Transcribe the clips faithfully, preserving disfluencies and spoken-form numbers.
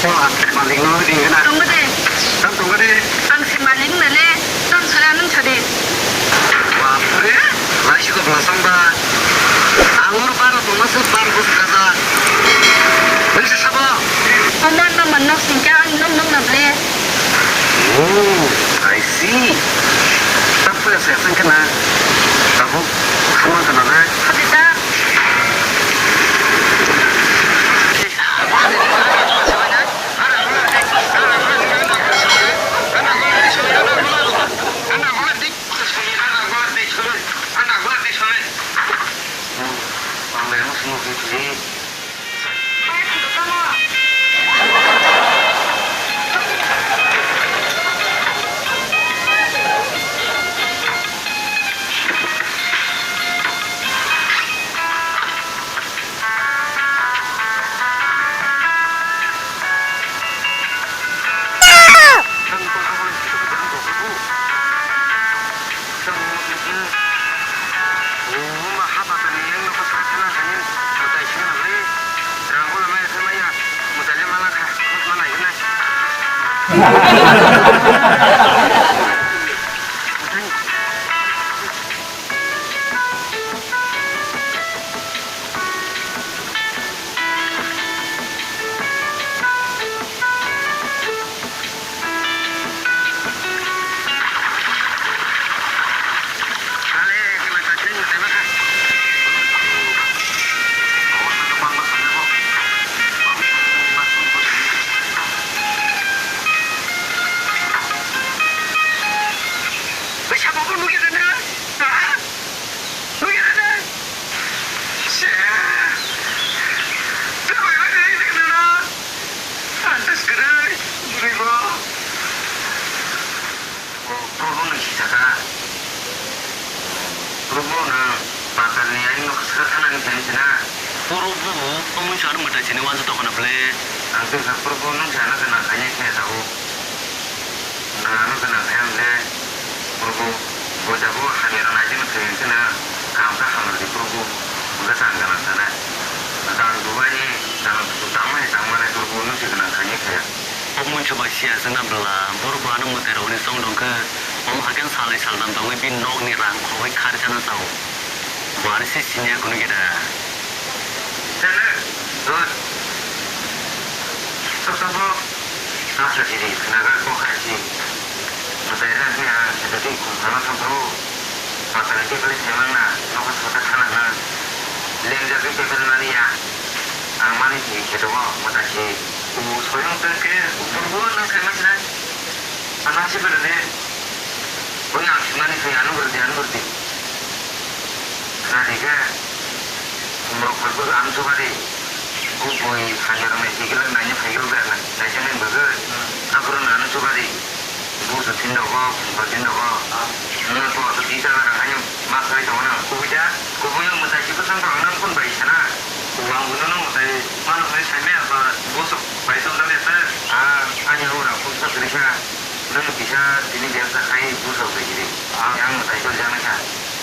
Malik no ring gana. Tong de. Tam tong de. Ang si malik na le. Tam sara nang sadi. Bapre. Lai si ko bla sang ba. Ang ur bar tong ma se bar bus kaza. Bel se sabo. Oman na man nok sing ka ang nok nok na ble. Oh, I see. Tam pula se sang kana. Tabuk. Kama kana na. Hadi ta. Bai, sabo bo nugya na? Ha? Nugya na? Se. Tei bai bai bai bai na? Antas kwrwi, bwrwi bo. O, Probo nung si saka. Probo nung patarni ayung no khasra thanani khe sina. Probo, omo sa ano mwtai sini wansa tokona ble. Ang tei kha Probo nung sa ano gana kanya khe sa o. Nang ano gana khe ang le. Probo, bo jabo hamya rok nai jeno thwngwi kheno kaham khe hamrwdi Probo, hwnkhe chang gana sana. Chang dubani, chang tangmani, tangmani Probo, nwng se gwnang khaini khaya. O muisu bai siya se na bwla, borok bo ano mwtai rok ni chong dong khe, omo hakhe salnwi saltham tongwi bini nokni rang khogwi kharjana chao. Bo ani se siniya kunu geda. Sana, doi. Sok sok bo. Asa siri, naga ko khaisi. Mwtai rang khe ang khe twi khum thana thang phuru. Patani tebele themang na, nogo sota thana na. Lengjagwi tebel mani ya. Ang mani si khe tongo, mwtai si. O soyong tong khe, o purbo nang khaima sinai. Ano si bwrwdi. Bwrwdi ang simani thwi, ano bwrwdi, ano bwrwdi. Khna di khe, khumrok phai bwrwk ano chuba di. Kubui hamya rok nai higilak naina phai rok da na, naising nai bwrwk. Hmm. Aphuru no ano chuba di. Busu thin dogo, khumrok thin dogo. Ah. Nwng to to di ta rang haino ma sai tongo na. Kubui da? Kubui o mwtai si bwsang rok nang kun bai sana. Kubui ang bono no mwtai ma no sai sai me apa bosok bai tong da le ta. Ah, ani ura kun sa kri sa. Nwng kisa tini biyang ta khai bwswk bai hiri. Ah. Yang mwtai chol jana kha.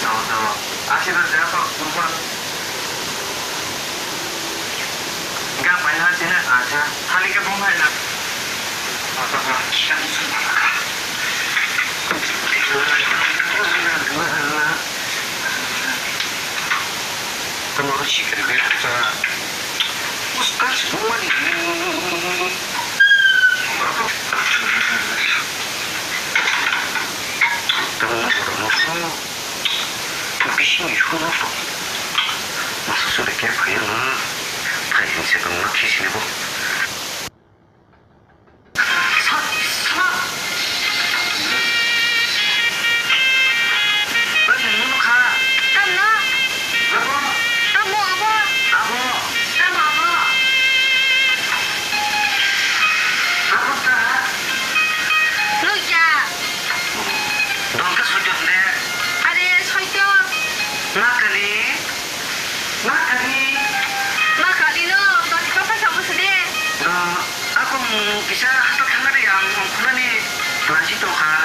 Tamo, tamo. Aswk bai jana to, tamo. Ga pai na tini. Acha. Hali ke bong hai na. Acha, acha. Tamo ro sikir be ta. Ustaz bumani. Tamo ro no so. Bising ni so no so. Masa sore ke phai na. Phai hin se tong na khisi ni bo. Sa-, sa-, Oi, nwng nukha? Tamno? Abo? Tamo abo? Abo? Tamo abo? Abo ta? Nukya. Dongka soitok de. Are, soitok. Nakani? Ma kali. Ma kali no, doti kok paisa musu de. Do, ako kisa hasta thangna de ang ongkhornani planchi tongkha.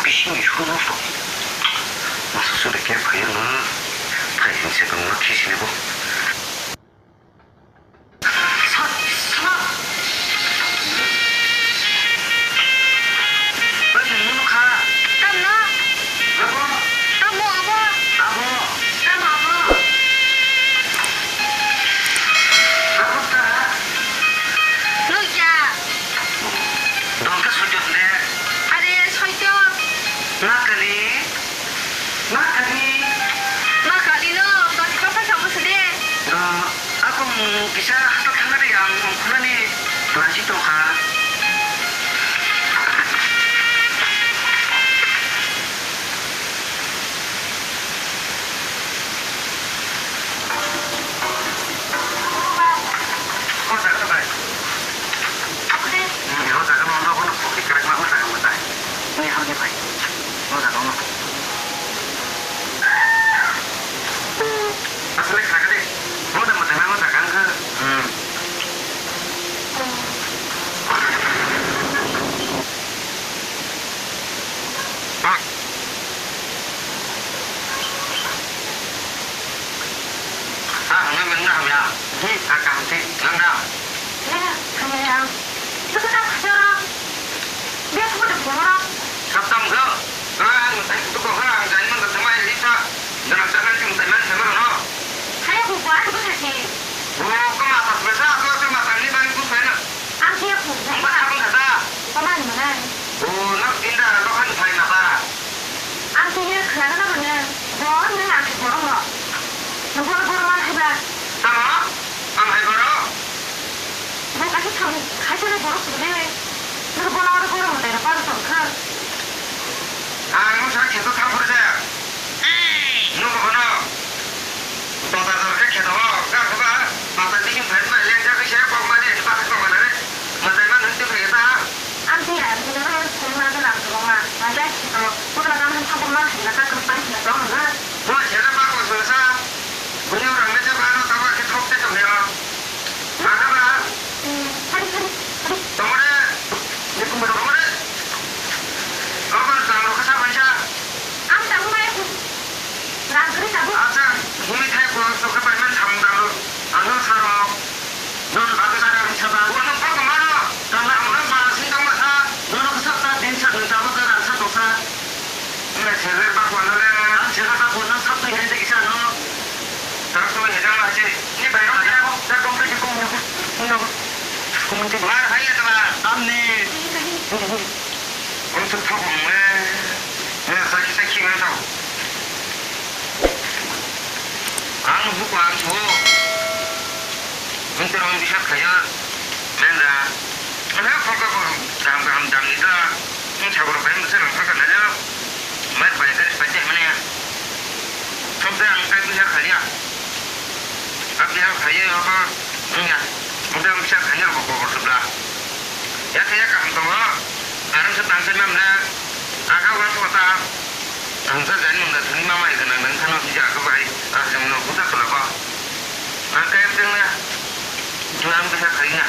Bisingni suro masa suri khe phaiya na, phai hinse tongma khisini bo. Oi, nwng nukha? Tamno? Abo? Tamo abo? Abo? Tamo abo? Abo ta? Nukya. Dongkhe soitok de. Are soitok. Nakali. Ma kali. Ma kali no, dot ko pha sabu sede. Do, ako kisa hata thangari ang ongkhorani laji tongkha. Ko jaga bai. Ni ho jaga no no no ko krak ma jaga ma tai. Ni hamni bai. No jaga no. Asle khakade. Moda moda na moda kang kha. Hmm. Ha, nang nang na hamya. Hi, ha, kaham se. Nang na. Ya, hamya. Itu kita kerja. Dia semua udah pulang. Sabtam kau. Kau ang tai kutu kau kau ang jani mang kau sama ini sa. Dalam jalan cuma tai man sama no. Saya buat apa sih? Oh, kau mata sebelah aku aku mata ini bang ku sana. Ang kaya ku. Ang mata pun kata. Paman mana? Oh, nak pindah kau kan tai mata. Ang kaya kenapa mana? Bor mana ang kaya bor no. Nunggu bor mana hebat? Sama? Ang hai bor. Bo kaisa thang, kaisa le borok sibole. Nang bono oro borok mwtai rok baro tong kha. Ang nung sa kheto thang phuru jaya. Nung bono. Dota dor khe kheto o, ga khe ba. Mata ni kin thai ma leng ja khe se kok ma le, ba khe kok ma le. Mwtai ma nung twi khe ta. Ang twi ang twi no sai ma da lang tong ma. Ma ja kheto. Bo la dam han thang ma khe na ka khe pa khe na tong na. Bo se na ba ko so sa. Bo ni rang me ja ba no ta ba khe thok te tong ya. Mangkha ba? Hmm, hari, hari, hari. Tongore. Ni kumba tongore. Obo jang rok sa mansa. Ang tabuk mai ku. Rang kri tabuk. Acha, himi thai ko so khe pai man tham dang ro. Ano saro. Non ba ko saro sa ba. Bo no pa ko maro. Tang la. Ang no ba sin tong ma sa. Non ko sa ta din sa dun tabuk rang sa to sa. Ang segar ba ko na le. Ang segar ba ko na sa to hin de kisa no. Tang sumai hejang ma se. Ni bai rok ya. Da kong pe kong ya. No. Kong te. Mar hai ya ta ba. Am ni. Kong se thok mo me. Ne sa ki sa ki me thok. Ang bu ko ang bu. Ang te rong bisa khaya. Men da. Ang ha ko ko dam dam dam ni da. Ang sa ko bai mo se rong ka na ja. Mar bai ka ri pa te mane. Thok da ang ka bisa khaya. Abdi hal khaiya yogo, ya. Udah bisa khaiya yogo kobor sebelah. Ya, saya kaham tongo. Arang se tangse mam le. Aga wan kota. Tangse jani munda thani mama ikan nang nang thano sija ke bai. Arang se munda kuda kula ko. Angka yang tengah. Juang bisa khaiya.